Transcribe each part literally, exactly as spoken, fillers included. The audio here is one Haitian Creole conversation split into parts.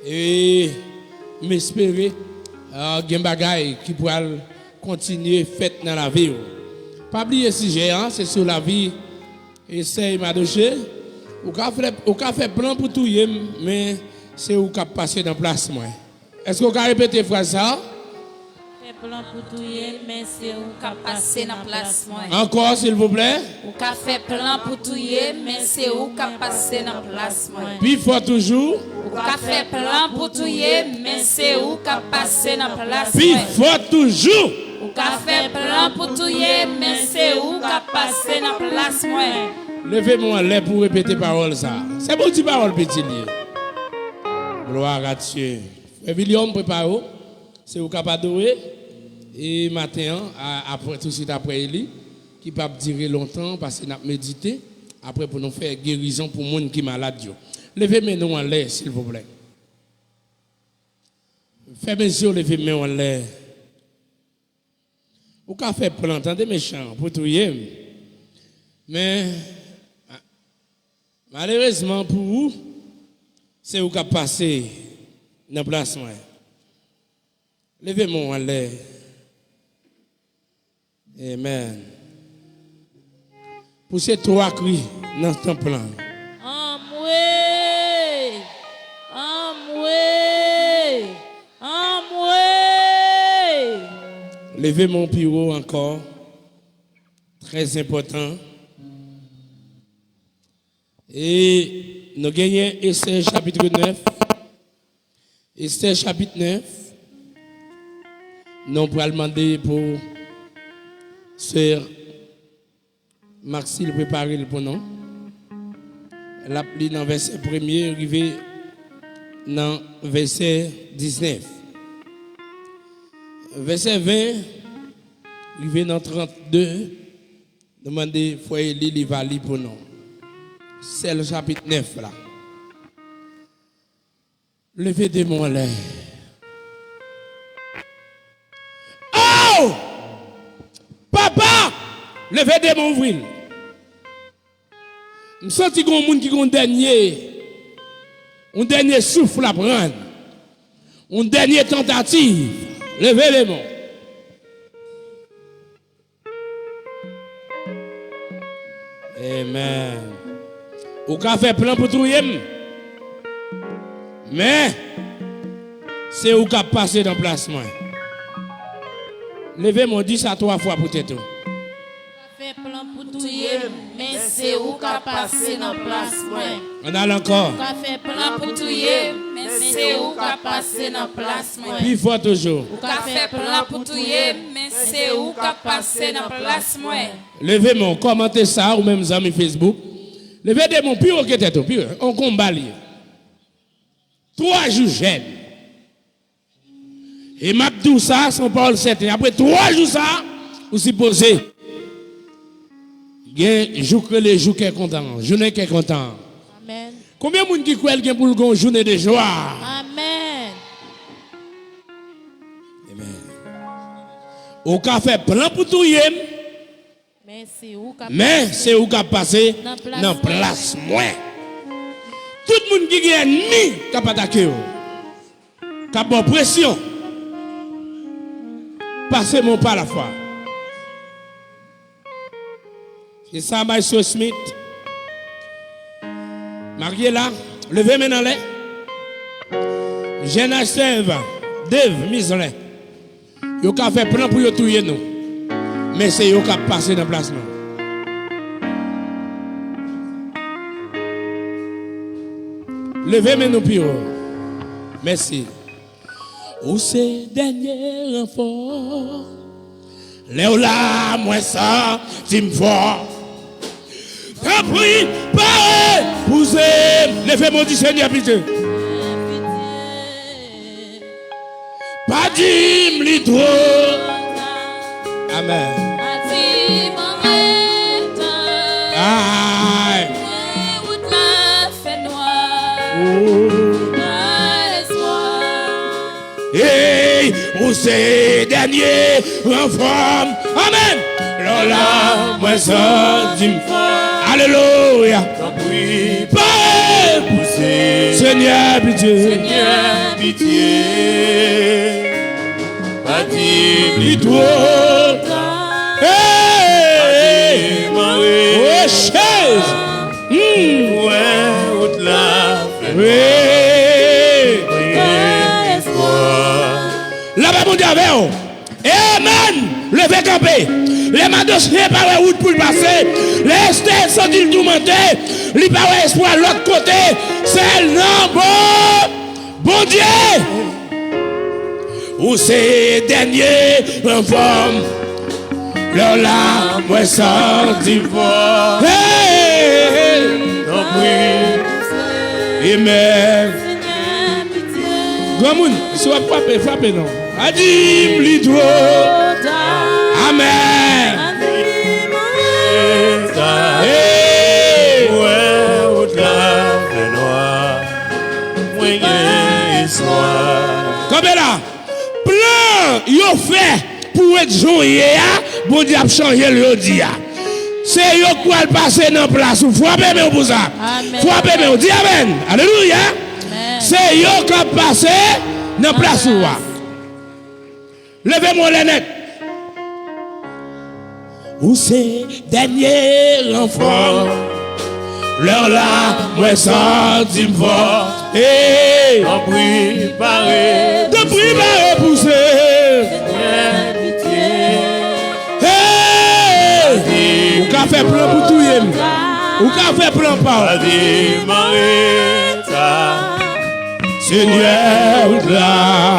E m espere, ah, gen bagay ki pral kontinye fèt nan lavi w. Pa bliye sijè an, se sou lavi e sè Madoche. Ou ka fè, ou ka fè plan pou touye m, men se ou k ap pase nan plas mwen. Èske w ka repete fraz sa a? Fè plan pou touye m, men se ou k ap pase nan plas mwen. Ankò, silvouplè. Ou ka fè plan pou touye m, men se ou k ap pase nan plas mwen. Pi fò toujou. Ou ka fè plan pou touye m, men se ou k ap pase nan plas mwen. Pi fò toujou. Ou ka fè plan pou touye m, men se ou k ap pase nan plas mwen. Leve men w anlè pou w repete pawòl sa a. Se pou w di pawòl piti l ye. Gloire à Dieu. Frè William, prepare w. Se ou k ap adore. E maten an, a-, apre, tousuit apre Eli, ki p ap dire lontan, paske n ap medite. Apre, pou nou fè gerizon pou moun ki malad yo. Leve men nou anlè, silvouplè. Fèmen zye w, leve men w anlè. Ou ka fè plan, tande mechan, pou touye m. Men, a-, malerezman pou ou, se ou k ap pase nan plas mwen. Leve men w anlè. Amen. Pouse twa kri nan tanp lan. Anmwe! Anmwe! Anmwe! Leve men w pi wo ankò. Trè enpòtan. E nou genyen Estè chapit nèf. Estè chapit nèf. Nou pral mande pou sè Maxil prepare l pou nou. L ap li nan vèsè premye rive nan vèsè diznèf. Vèsè ven rive nan trannde. Nou mande frè Eli li va li pou nou. Sèl chapit nèf la. Leve de men w anlè. Oh! Papa! Leve de men w, ouvri l. M santi gen yon moun ki gen yon dènye, yon dènye souf l ap rann. Yon dènye tantativ. Leve de men w. Amen. Ou ka fè plan pou touye m, men se ou k ap pase nan plas mwen. Leve men w, di sa twa fwa pou tèt ou. Ou ka fè plan pou touye m, men se ou k ap pase nan plas mwen. Ann al ankò. Ou ka fè plan pou touye m, men se ou k ap pase nan plas mwen. Pi fò toujou. Ou ka fè plan pou touye m, men se ou k ap pase nan plas mwen. Leve men w, kòmante sa, ou menm zanmi Facebook. Leve de men w pi wo ke tèt ou, pi wo. On konba li ye. Twa jou jèn. E m ap di w sa, se yon pawòl sèten. Apre twa jou sa, ou sipoze gen jou k rele jou kè kontan an, jounen kè kontan an. Amèn. Konbyen moun ki kwè l gen pou l gen yon jounen de jwa? Amèn. Amen. Ou ka fè plan pou touye m, men se ou k ap pase nan plas mwen. Tout moun ki gen ènmi k ap atake w, k ap ba w presyon, pase men w pa lafwa. Se sa, Maestro Smith. Mariela, leve men anlè. Jèn Estèv, Dave, Mizlè. Yo ka fè plan pou yo touye nou, men se yo k ap pase nan plas nou. Leve men nou pi wo. Mèsi. Ou se dènye ranfò. Lè w la, mwen santi m fò. Tanpri, pare pou se m. Leve men w, di, Senyè, pitye. Pa di m li twò ta. Amèn. Pa di m an reta. Ay. Mwen wout la fè nwa. Oh. Pa espwa. Ey, ou se dènye ranfò m. Amèn. Lè w la, mwen santi m fò. Alelouya. Tanpri, pare pou se. Se Senyè, pitye. Senyè, pitye. Pa di m li twò ta. Hey! Pa di m anyen. Oh, chèz! Hmm. Mwen wè wout la fè nwa. Wi. Mwen gen espwa. Lapè Bondye avè w. Amen! Leve kanpe. Lè Madoche pa wè wout pou l pase, lè Estè santi l toumante, li pa wè espwa lòt kote, sèl nan Bon-, Bondye. Ou se dènye ranfò m. Lè w la, mwen santi m fò. Hey! Tanpri. Amen. Granmoun, si w ap frape, frape non. A di m li twò ta. Amèn. Hey! Wè wout la fè nwa. Mwen gen espwa. Kanpe la. Plan yo fè pou w ret jan w ye a, Bondye ap chanje l jodi a. Se yo k pral pase nan plas ou. Frape men w pou sa. Amèn. Frape men w. Di amèn. Alelouya. Amèn. Se yo k ap pase nan plas ou a. Leve men w anlè nèt. Ou se dènye ranfò. Lè w la, mwen santi m fò. Hey! Tanpri pare. Tanpri pare pouse. Hey! Ou ka fè plan pou touye m. Ou ka fè plan pa w. Pa di m anyen. Senyè, wout la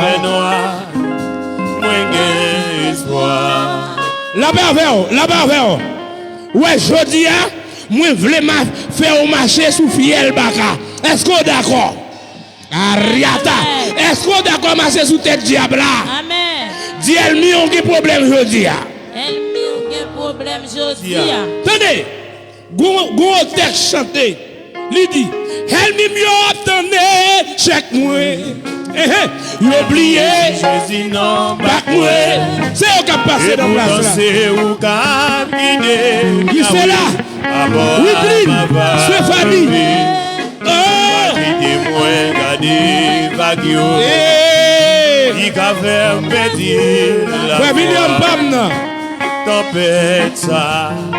fè nwa. Mwen gen espwa. Lapè avè w, lapè avè w. Wè, jodi a, mwen vle ma-, fè w mache sou fyèl baka. Èske w dakò? Aryata. Amèn. Èske w dakò mache sou tèt dyab la? Amèn. Di ènmi w gen pwoblèm jodi a. Ènmi w gen pwoblèm jodi a. Tande. Gon, gon tèks chante. Li di, ènmi m yo ap tann echèk mwen. Ehe, yo bliye Jezi nan bak mwen. Se yo k ap pase nan plas la. Epoutan se ou k ap gide m. Wi, se la. Widlin, Stefani. Oh! Pa kite mwen gade vag yo. Hey! Ki ka fè m pèdi lafwa. Frè William pa m nan. Tanpèt sa,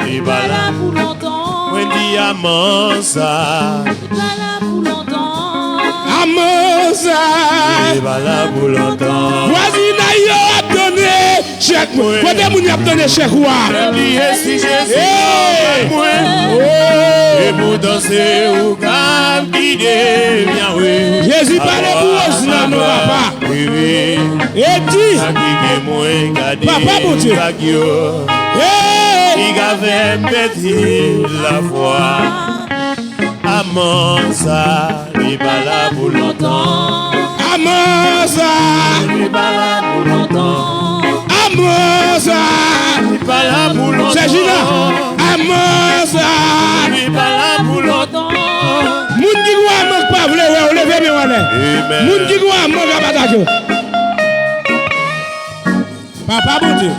li pa la pou lontan. Mwen di aman sa. Li pa la pou lontan. Aman sa. Li pa la pou lontan. Vwazinay yo ap tann echèk mwen. Kote moun y ap tann echèk ou a? Bliye si Jezi nan bak mwen. Oh! Epoutan se ou k ap gide m, Yawe. Jezi pale pou Wozna non, papa. Wi, wi. E di, Papa Bondye. Hey! Ki ka fè m pèdi lafwa. Aman sa, li pa la pou lontan. Aman sa. Li pa la pou lontan. Aman sa. Li pa la pou lontan. Sèjina. Aman sa. Li pa la pou lontan. Moun ki gen aman k pa vle wè w, leve men w anlè. Amen. Moun ki gen aman k ap atake w. Papa Bondye.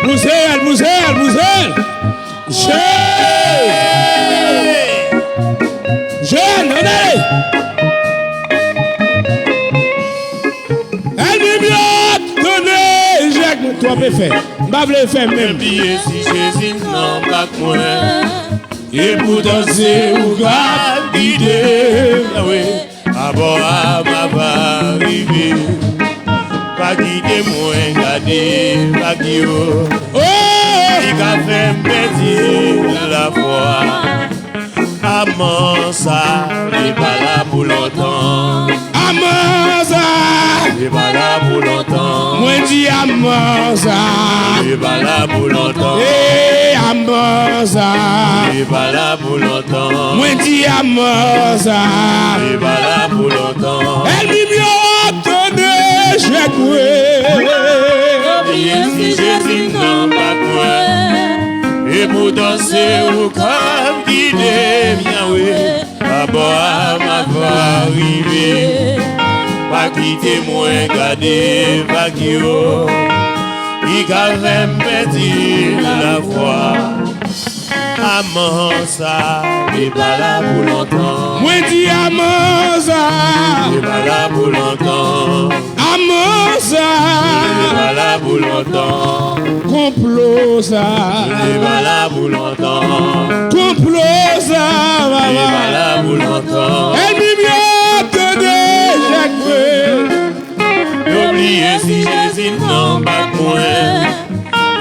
Pouse l, pouse l, pouse l. Jèn! Jèn, ann ale! Ènmi m yo ap tann echèk mwen. Twòp efè. M pa vle efè menm. Bliye si Jezi nan bak mwen. Epoutan se ou k ap gide m, Yawe. Abò a m ava rive. Pa kite mwen gade vag yo. Oh! Ki ka fè m pèdi lafwa. Aman sa, li pa la pou lontan. Aman sa. Li pa la pou lontan. Mwen di aman sa. Li pa la pou lontan. Eh, aman sa. Li pa la pou lontan. Mwen di aman sa. Li pa la pou lontan. Ènmi m yo ap tann echèk mwen. Bliye si Jezi nan bak mwen. Epoutan se ou k ap gide m, Yawe. Abò a m ava rive. Pa kite mwen gade vag yo. Ki ka fè m pèdi lafwa. Aman sa, li pa la pou lontan. Mwen di aman sa. Li pa la pou lontan. Aman sa. Li pa la pou lontan. Konplo sa. Li pa la pou lontan. Konplo sa, papa. Li pa la pou lontan. Ènmi m yo, tande, Jacques. Yo bliye si Jezi nan bak mwen.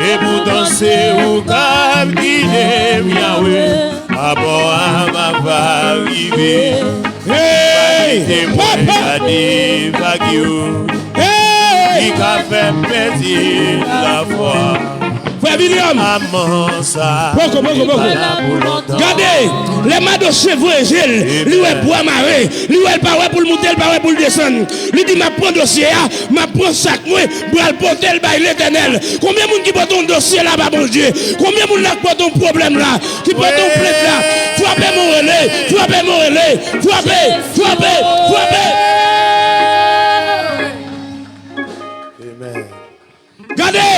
Epoutan se ou k ap gide m, Yawe. Apò a m ap rive. Hey! Kite mwen gade vag yo. Hey! Ki ka fè m pèdi lafwa. Frè William. Aman sa. Poko, poko, poko. Li pa la pou lontan. Gade, lè Madoche voye je l, li wè bwa mare, li wè l pa wè pou l moute, l pa wè pou l desann. Li di, "M ap pran dosye a, m ap pran sak mwen, m pral pote l bay Letènèl." Konbyen moun ki pote yon dosye la ba Bondye? Konbyen moun la ki pote yon pwoblèm la? Ki pote yon plent la? Frape men w rele, frape men w rele, frape, frape, frape. Amen. Gade!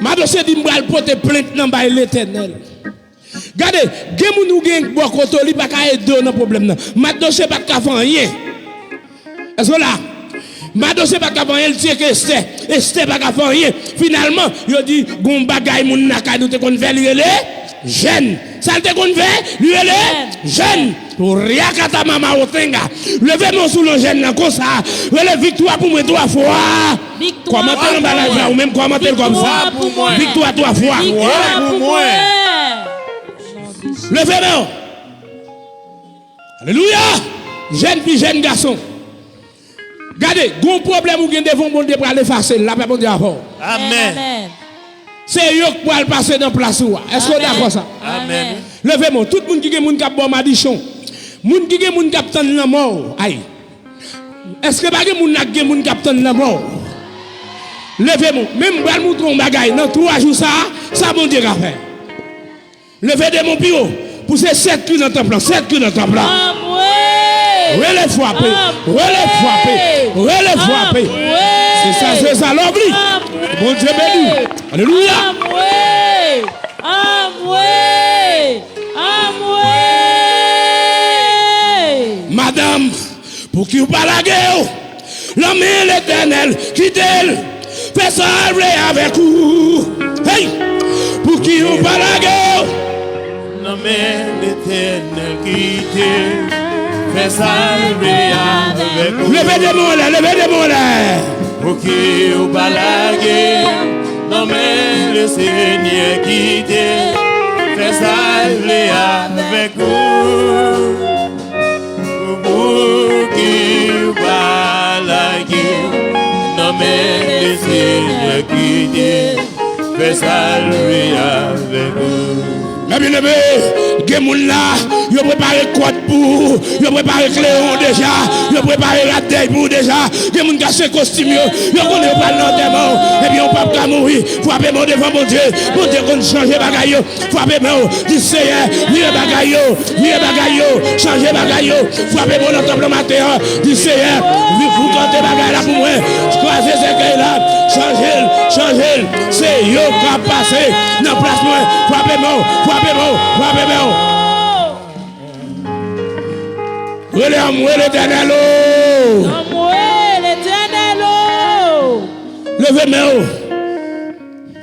Madoche di, "M pral pote plent nan bay Letènèl." Gade, gen moun ou gen bò kote w, li pa ka ede w nan pwoblèm nan. Madoche pa t ka fè anyen. Èske w la? Madoche pa t ka fè anyen, l tcheke Estè. Estè pa ka fè anyen. Finalman, yo di, "Gon bagay moun lakay nou te konn fè, li rele jèn." Sa l te konn fè? Li rele jèn. Ryakata mama otenga. Leve men w sou non jèn nan konsa. Rele viktwa pou mwen twa fwa. Kòmante l anba live la, ou menm kòmante l kòmsa. Viktwa pou mwen. Viktwa twa fwa. Viktwa pou mwen. Leve men w. Alelouya. Jèn fi, jèn gason. Gade, gon pwoblèm ou gen devan w, Bondye pral efase l. Lapè Bondye avè w. Amèn. Amèn. Se yo k pral pase nan plas ou a. Èske w dakò sa? Amèn. Leve men w. Tout moun ki gen moun k ap ba w madichon. Moun ki gen moun k ap tann lanmò w. Ay. Èske pa gen moun la k gen moun k ap tann lanmò w? Leve men w. Men m pral montre w yon bagay. Nan twa jou sa a, sa Bondye ka fè. Leve de men w pi wo. Pouse sèt kri nan tanp lan, sèt kri nan tanp lan. Anmwe! Rele frape, rele frape, rele frape. Anmwe! Se sa, se sa, love li. Anmwe! Bondye beni w. Alelouya. Anmwe! Anmwe! Anmwe! Madanm, pouki w pa lage w? Nan men Letènèl, kite l fè sa l vle avèk ou. Hey! Pouki w pa lage w? Nan men Letènèl, kite l fè sa l vle avèk ou. Leve de men w anlè, leve de men w anlè. Pouki w pa lage? Nan men Lesenyè, kite l fè sa l vle avèk ou. Pouki w pa lage? Nan men Lesenyè, kite l fè sa l vle avèk ou. Mè byeneme, gen moun la, yo prepare kòd pou ou, yo prepare klewon deja, yo prepare rad dèy pou ou deja. Gen moun k achte kostim yo, yo konnen yo pral nan antèman w, ebyen ou p ap ka mouri. Frape men w devan Bondye, Bondye konn chanje bagay yo. Frape men w, di, Seyè, vire bagay yo, vire bagay yo, chanje bagay yo. Frape men w nan tanp lan maten an, di, Seyè, vi-, boukante bagay la pou mwen, kraze sèkèy la, chanje l, chanje l. Se yo k ap pase nan plas mwen. Frape men w, frape men w, frape men w. Rele anmwe Letènèl o. Anmwe Letènèl o. Leve men w.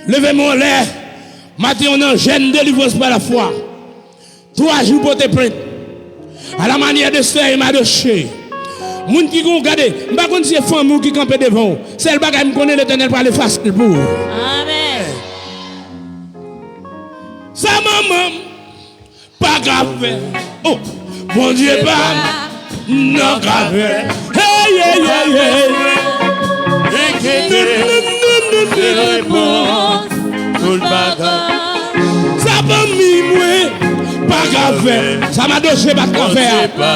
Leve men w anlè. Maten an nan jèn delivrans pa lafwa. Twa jou pote plent. A la manyè de Estè e Madoche. Moun ki gon gade, m pa konn si se fanmi w ki kanpe devan w. Sèl bagay m konnen, Letènèl pral efase l pou ou. Amèn. Sa manman m pa ka fè. Oh, Bondye pa m nan ka fè. Hey, hey, hey, hey. Enkyete, se repons tout bagay. Sa fanmi mwen pa ka fè. Sa Madoche pa t ka fè a. Bondye pa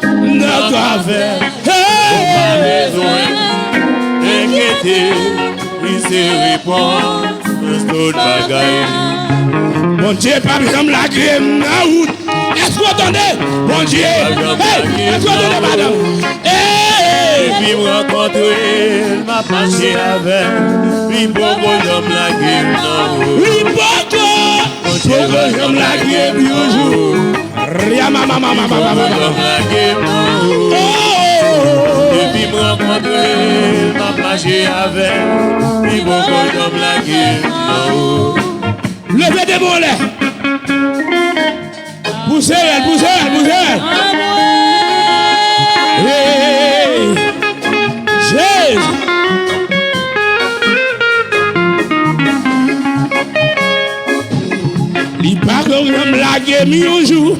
m nan ka fè. Hey! Ou pa bezwen enkyete. Li se repons tout bagay. Bondye p ap janm lage m nan wout. Èske w tande? Bondye. Hey, èske w tande, madanm? Hey, Depi m rankontre l, m ap mache avè l. Li poko janm lage m, non. Li poko, poko janm lage m yon jou. Rya mama mama mama mama. Li poko janm lage m, non. Oh. Depi m rankontre l, m ap mache avè l. Li poko janm lage m, non. Leve de men w anlè. Pouse rèl, pouse rèl, pouse rèl. Hey! Jezi! Li pa ko janm lage m yon jou.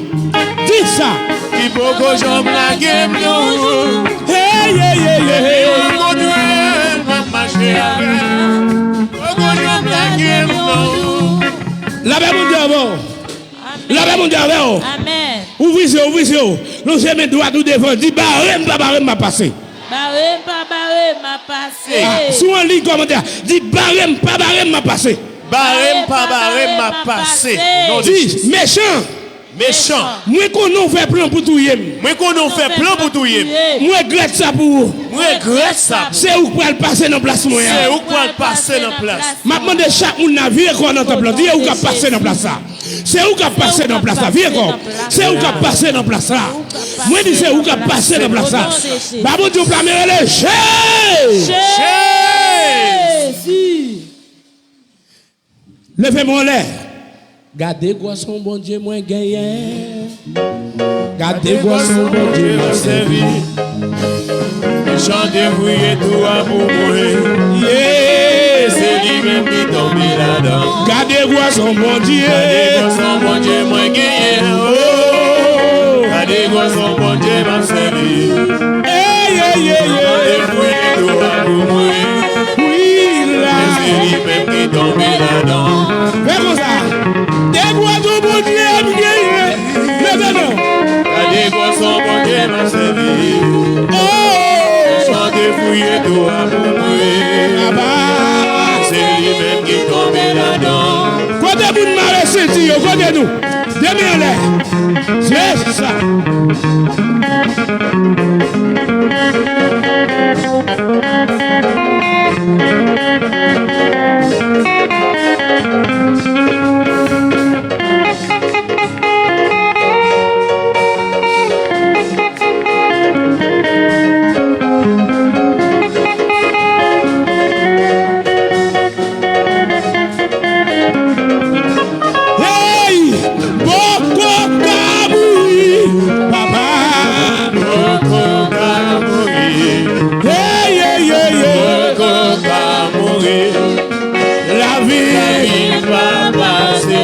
Di sa. Li poko janm lage m yon jou. Hey, hey, hey, hey, hey. Depi m rankontre l, m ap mache avè l. Poko janm lage m, non. Lapè Bondye avè w. Lapè Bondye avè w. Amèn. Ouvri zye w, ouvri zye w. Lonje men dwat ou devan. Di, bare m, pa bare m, m ap pase. Bare m, pa bare m, m ap pase. Ah, si w an liy kòmantè a, di, bare m, pa bare m, m ap pase. Bare m, pa bare m, m ap pase. Non de Jezi. Di, mechan. Mechan. Mwen konnen w fè plan pou touye m. Mwen konnen w fè plan pou touye m. Mwen regrèt sa pou ou. Mwen regrèt sa. Se ou k pral pase nan plas mwen an. Se ou k pral pase nan plas. M ap mande chak moun nan vire kò nan tanp lan. Di, e ou k ap pase nan plas la. Se ou k ap pase nan plas la. Vire kò. Se ou k ap pase nan plas la. Mwen di se ou k ap pase nan plas la. Ba Bondye yon pla men rele Jezi. Jezi. Leve men w anlè. Gade gwòs yon Bondye mwen genyen. Gade gwòs yon Bondye mwen sèvi. Mechan te fouye twou a pou mwen. Yeah. Se li menm ki tonbe ladan. Gade gwòs yon Bondye. Gade gwòs yon Bondye mwen genyen. Oh. Gade gwòs yon Bondye m ap sèvi. Hey, hey, hey, hey. Mechan te fouye twou a pou mwen. Wi la. Se li menm ki tonbe ladan. Fè konsa. De gwòs yon Bondye m genyen. Leve men w. Gade gwòs yon Bondye m ap sèvi. Oh! Mechan te fouye twou a pou mwen. Aba. Se li menm ki tonbe ladan. Kote moun mare senti yo? Kote nou? De men anlè. Jezi sa. Hey! Poko ka mouri, papa. Poko ka mouri. Hey, hey, hey, hey. Poko ka mouri. Lavi. Lavi pa pase.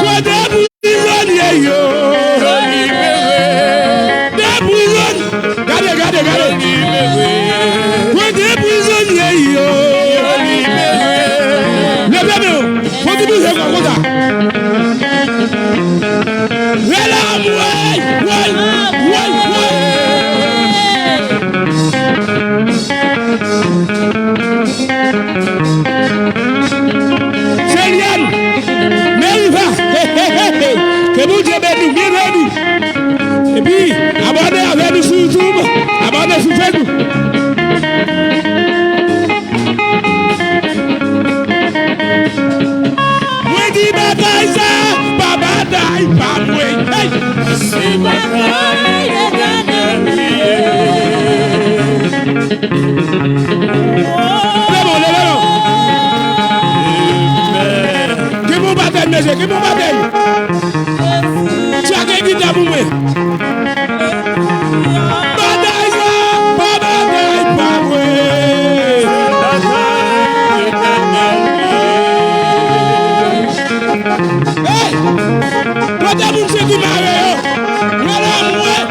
Kote prizonye yo? Yo libere. De prizon-, gade, gade, gade. Yo libere. Kote prizonye yo? Yo libere. Leve men w. Fò w di bouje kò konsa. Rele anmwey, wey, wey, wey. Selyèn, Meriva, hey, hey, hey, hey. Ke Bondye beni w, byenveni. Epi, abòne avè nou sou YouTube, abòne sou Facebook. Mwen di batay sa, pa batay pa mwen. Hey! Se batay Letènèl li ye. Leve w, leve w. Ki bon batay, mesye, ki bon batay. Tchake gita pou mwen. Batay sa, pa batay pa mwen. Hey! Kote moun se ki mare yo? Mwen la mwen.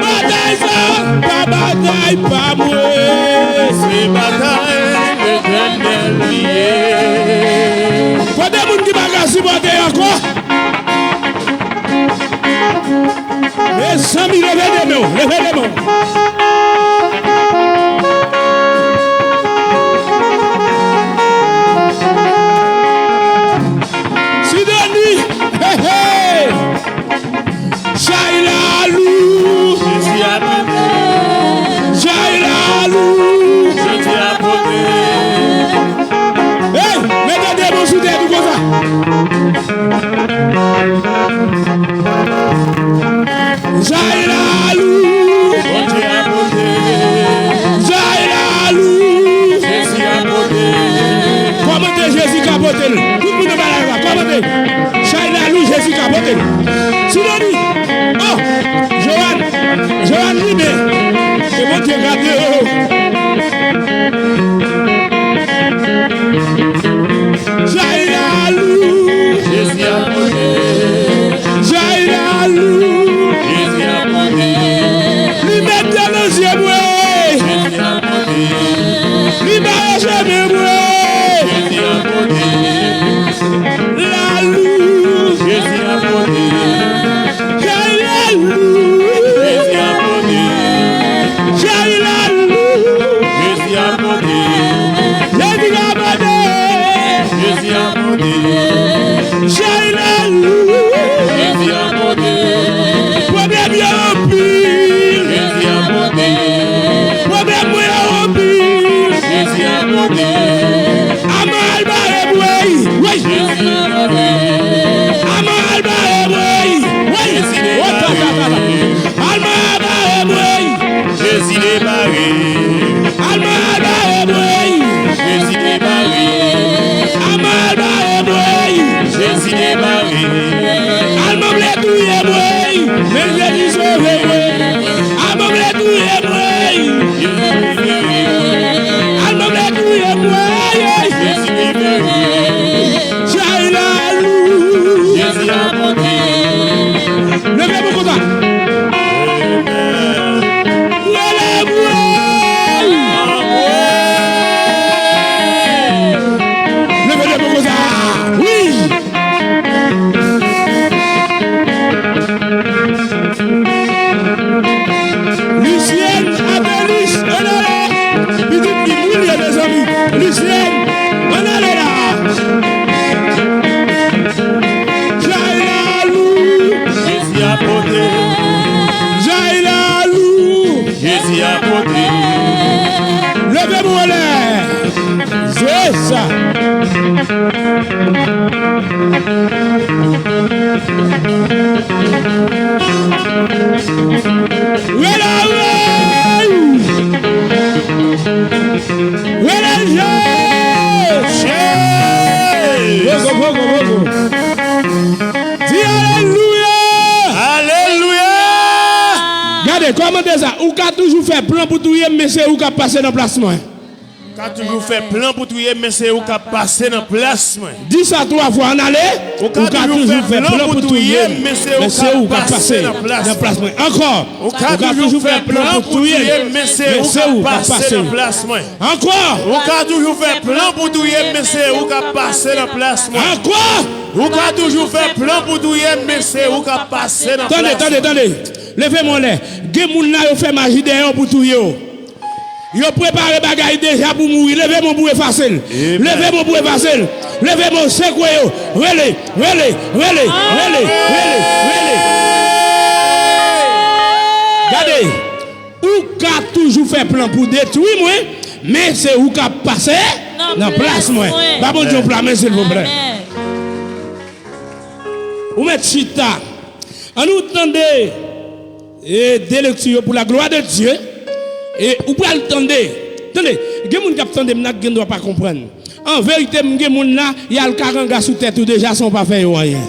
Batay sa, pa batay pa mwen. Se batay Letènèl li ye. Kote moun ki pa ka sipòte ankò? Mezanmi, leve de men w, leve de men w. Touye mwen, men Jezi sove mwen. Alman vle touye mwen. Alman vle touye mwen. Jay Lalou. Leve pou konsa. Leve mwen. Leve, leve pou konsa. Wi. Lucienne Adelis, ann ale. Pitit li moun ye, mezanmi. Lucienne, ann ale la. Jay Lalou. Jezi a pote. Jay Lalou. Jezi a pote. Leve mwen anlè. Jwe sa. Rele, rele. Rele, je. Pogo, pogo, pogo. Di alelouya. Alelouya. Gade, kòmante sa. Ou ka toujou fè plan pou touye m, men se ou k ap pase nan plas mwen. Ou ka toujou fè plan pou touye m, men se ou k ap pase nan plas mwen. Di sa twa fwa, ann ale. Ou ka toujou fè plan pou touye m, men se ou k ap pase nan plas mwen. Ankò. Ou ka toujou fè plan pou touye m, men se ou k ap pase nan plas mwen. Ankò. Ou ka toujou fè plan pou touye m, men se ou k ap pase nan plas mwen. Ankò. Ou ka toujou fè plan pou touye m, men se ou k ap pase nan plas mwen. Tande, tande, tande. Leve men w anlè. Gen moun la yo fè maji dèyè w pou touye w. Yo prepare bagay deja pou mouri. Leve men w pou efase l. Amen. Leve men w pou efase l. Leve men w, sekwe yo. Rele, rele, rele, rele, rele, rele. Gade, ou ka toujou fè plan pou detwi mwen, men se ou k ap pase nan plas mwen. Ba Bondye yon pla men, silvouplè. Amen. Ou mèt chita. Ann nou tande e de lekti yo pour la gloire de Dieu. E ou pral tande. Tande, gen moun k ap tande m nan k gen dwa pa konprann. An verite, m gen moun la, y al karanga sou tèt ou deja san w pa fè yo anyen.